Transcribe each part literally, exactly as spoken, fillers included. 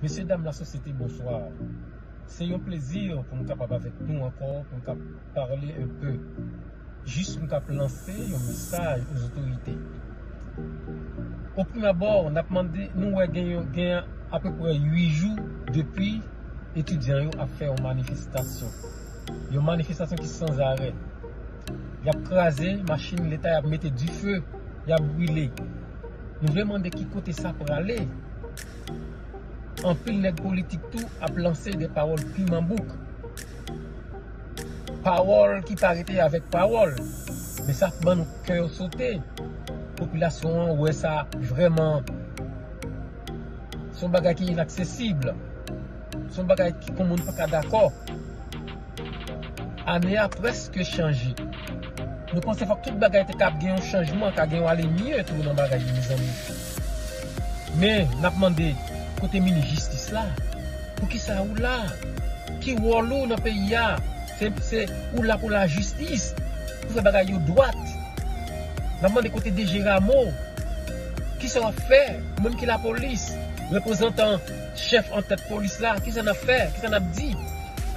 Mesye dam lasosyete, bonswa. Se yon plezi pou m kapab avèk nou ankò, pou m kap pale enpe. Jis m kap lanse yon mesaj ozotorite. O prime abò, n ap mande, nou wè gen yon, gen apeprè uit jou depi etidyan yo ap fè yon manifestasyon. Yon manifestasyon ki sanzarè. Y ap kraze machin leta, y ap mete dife, y ap brile. Nou vle mande ki kote sa prale. Anpil nèg politik tou ap lanse de pawòl piman bouk. Pawòl ki pa rete avèk pawòl. Men sa ban nou kè yo sote. Popilasyon an wè sa vrèman. Se yon bagay ki inaksesib. Se yon bagay ki, yon moun pa ka dakò. Ane a prèske chanje. Nou panse fòk tout bagay te kab gen yon chanjman, ka gen yon ale mye tou nan bagay yo, mezanmi. Men, n ap mande, kote minis jistis la? Poukisa ou la? Ki wòl ou nan peyi a? Se, se ou la pou lajistis, pou fè bagay yo dwat. N ap mande kote D G Rameau. Kisa w ap fè? Ou menm ki lapolis, reprezantan chèf antèt polis la, kisa n ap fè? Kisa n ap di?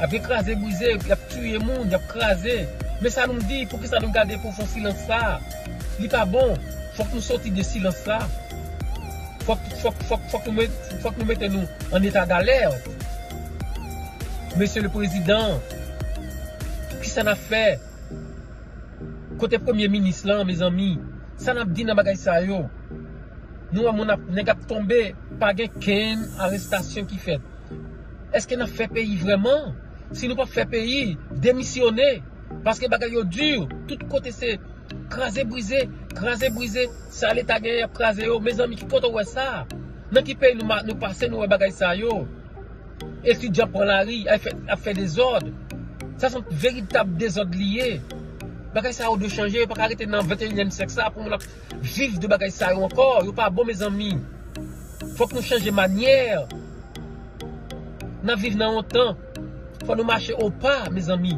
Ap gen kraze brize, y ap tiye moun, y ap kraze. Men sa nou di, poukisa nou gade pou fè silans sa? Li pa bon. Fòk nou soti de silans sa. Fòk, fòk, fòk, fòk nou met, fòk nou mete nou an eta dalèt. Mesye le prezidan, kisa n ap fè? Kote premye minis lan, mezanmi? Sa n ap di nan bagay sa yo? Nou wè moun ap, nèg ap tonbe, pa gen kenn arestasyon ki fèt. Èske n ap fè peyi vrèman? Si nou p ap fè peyi, demisyone. Paske bagay yo di, tout kote se kraze brize, kraze brize. Sa leta genyen, y ap kraze yo. Mezanmi, ki kote w wè sa? Nan ki peyi nou, ma- nou pase, nou wè bagay sa yo? Etidyan pran lari, ap fè, ap fè dezòd. Sa se yon veritab dezòd li ye. Bagay sa yo dwe chanje, yo pa ka rete nan venteyinyèm syèk sa pou moun ap viv de bagay sa yo ankò. Yo pa bon, mezanmi. Fòk nou chanje manyè. N ap viv nan yon tan. Fò nou mache o pa, mezanmi.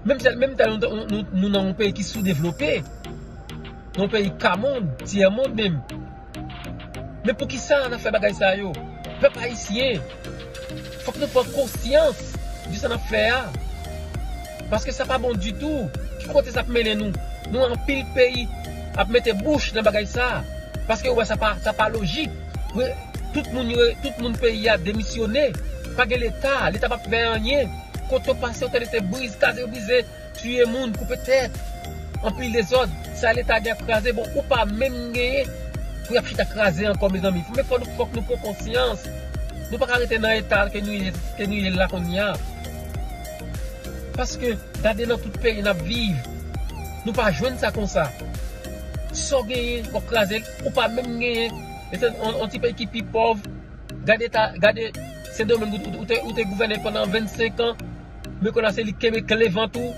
Menm sèl, menm tan nou, nou, nou, nou nan yon peyi ki soudevlope. Yon peyi ka mond, tyè mond menm. Men poukisa n ap fè bagay sa yo? Pèp ayisyen, fòk nou pran konsyans de sa n ap fè a. Paske sa pa bon ditou. Ki kote sa ap mennen nou? Nou anpil peyi ap mete bouch nan bagay sa. Paske yo wè sa pa, sa pa lojik. Tout moun yo, tout moun peyi a demisyone. Pa gen leta, leta p ap fè anyen. Kote w pase, w tande se briz, kaze brize, tiye moun, koupe tèt. Anpil dezòd, sa leta gen ap kraze, bon, ou pa menm genyen pou y ap chita kraze ankò, mezanmi. Fò, men fò nou, fòk nou pran konsyans. Nou pa ka rete nan eta ke nou ye, ke nou ye la kounye a. Paske, gade nan tout peyi n ap viv, nou pa jwenn sa konsa. Sa w genyen, w ap kraze l, ou pa menm genyen. E se yon, yon ti peyi ki pi pòv. Gade ta, gade Sendomeng, ou, ou te, ou te gouvène pandan vennsenk an, men kounye a se li k kenbe kle vant ou.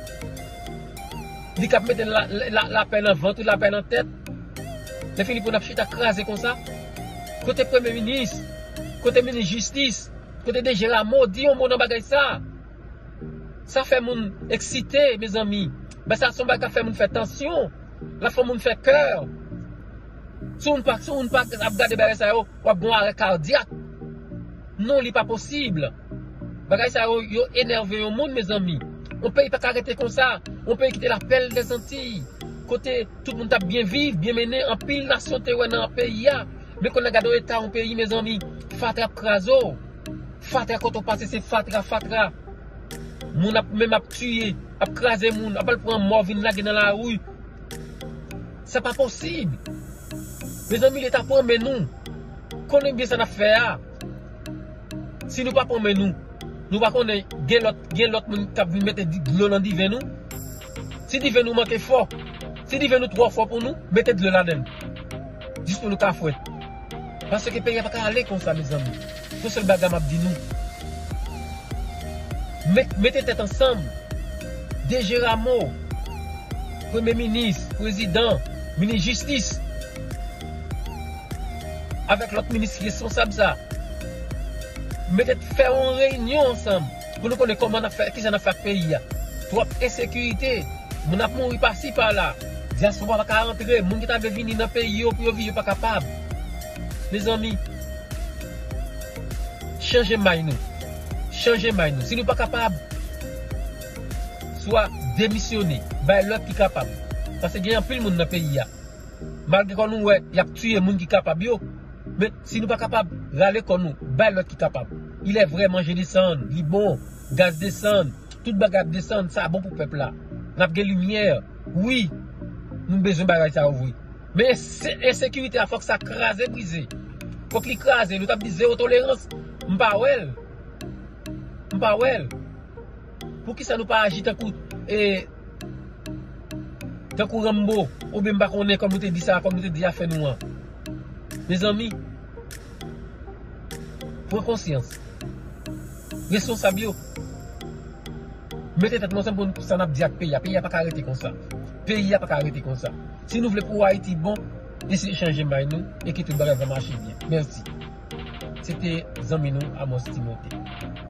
Li k ap mete la, la, lapè nan vant ou, lapè nan tèt. Lè fini pou n ap chita kraze konsa. Kote premye minis? Kote minis jistis? Kote D G Rameau? Di yon mo nan bagay sa. Sa fè moun eksite, mezanmi. Bagay sa se yon bagay k ap fè moun fè tansyon. L ap fè moun fè kè. Si moun pa, si moun pa ap gade bagay sa yo, w ap gen yon arè kadyak. Non, li pa posib. Bagay sa yo, yo enève yon moun, mezanmi. Yon peyi pa ka rete konsa. Yon peyi ki te lapèl dèzantiy. Kote tout moun t ap byen viv, byen mennen, anpil nasyon te wè nan peyi a. Men kounye a gade eta yon peyi, mezanmi. Fatra ap kraze w. Fatra, kote w pase, se fatra, fatra. Moun ap, menm ap tiye, ap kraze moun, ap al pran mò vin lage nan lari. Sa pa posib. Mezanmi, leta pran men nou. Konnen byen sa n ap fè a. Si nou pa pran men nou, nou pa konnen gen lòt, gen lòt moun k ap vin mete di, dlo nan diven nou. Si diven nou manke fò, si diven nou twò fò pou nou, mete dlo ladan l. Jis pou nou ka fwèt. Paske peyi a pa ka ale konsa, mezanmi. Se sèl bagay m ap di nou. Met, mete tèt ansanm. D G Rameau, premye minis, prezidan, minis jistis, avèk lòt minis ki responsab sa, mete fè yon reyinyon ansanm pou nou konnen kòman n ap fè, kisa n ap fè ak peyi a. Twòp ensekirite, moun ap mouri pasi pala. Dyaspora pa ka rantre, moun ki ta vle vini nan peyi yo pou yo viv, yo pa kapab. Mezanmi, Chanje may nou. Chanje may nou. Si nou pa kapab, swa demisyone, bay lòt ki kapab. Paske gen anpil moun nan peyi a. Malgre kò nou wè, y ap tiye moun ki kapab yo. Men si nou pa kapab, rale kò nou, bay lòt ki kapab. Il est vrai, manje desann, li bon, gaz desann, tout bagay ap desann, sa bon pou pèp la. N ap gen limyè. Wi, nou bezwen bagay sa yo vre. Men se- ensekirite a, fòk sa kraze brize. Fòk li kraze. Nou t ap di zewo tolerans. M pa wè l. M pa wè l. Poukisa nou pa aji tankou, e, tankou Rambo? Oubyen m pa konnen kòm nou te di sa, kòm nou te di afè nou an. Mezanmi, pran konsyans. Responsab yo, mete tèt nou ansanm pou n- sa n ap di ak peyi a. Peyi a pa ka rete konsa. Peyi a pa ka rete konsa. Si nou vle pou Ayiti bon, eseye chanje may nou e ke tout bagay va mache byen. Mèsi. Se te zanmi nou, Amos Timothée.